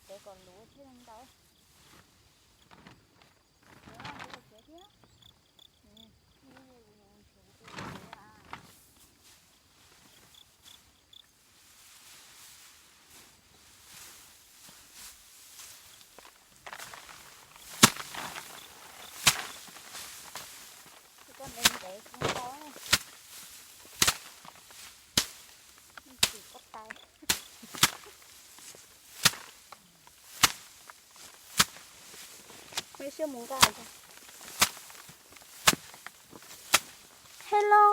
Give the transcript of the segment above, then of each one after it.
Tsev kom luv thiaj li ntau. Tsev thiab. Koj ntev ntev kuv ntau, tsis koj tais. Mej siab mus nqa. Hello,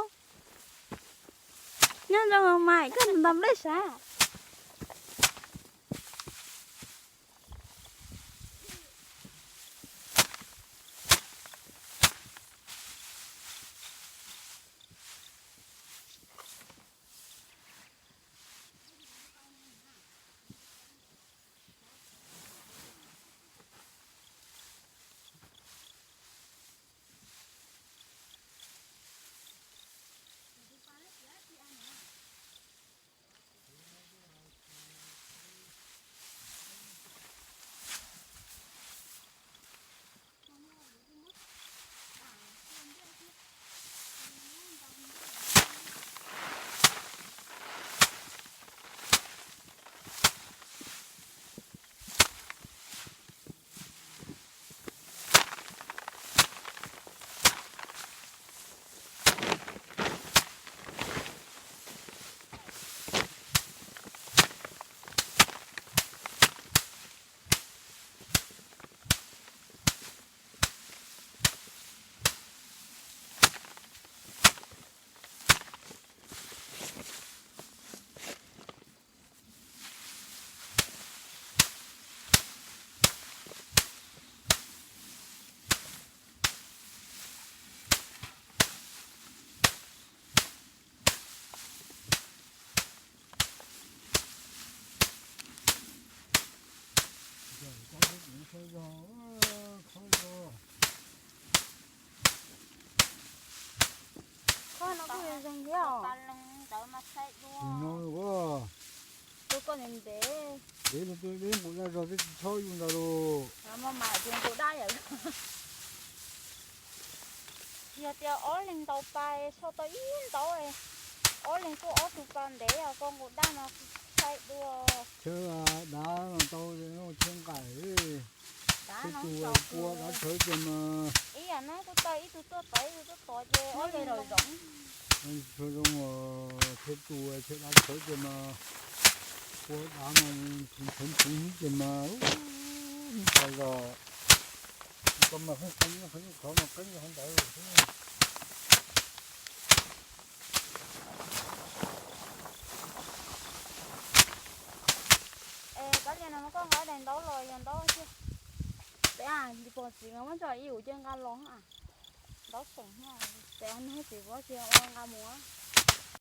nyob zoo mas koj ntaus nplej sav? Koj no kuj zoo thiab os. Tus no ua, tus koj ntev ntev, deb los deb npaum dab zog twb tsis txhob yus ntawd los. Mas mas tias nkaus dab yam. Yog tias ob leeg ntaus pais txhob tau ib ntaub, ob leeg tuaj ob tug pas ntev os, koj nkaus dab no saib dua. Chaw dav no tau chaw nqaim, peb tus pua dav tshawv kiag mas. Ib yam no kuj tau ib tug tuaj tod ib tug tuaj tod ces ob leeg los zoo. Chaw zoo, peb tus chaw dav tshawv kiag mas, pua dav mas tsis tshawv txwv kiag mas, ub, ib tag zog. Koj mas qeeb qeeb, qeeb qhov no qeeb qhov ntawd xwb. Es koj li no koj nqa daim ntaub los yog ntaub thiab? Peb a, tsis pom txiv mas muab tso ib ua cia nqa los a. Ntaub xeem, peb a, nug txiv puas tsis ua nqa mus.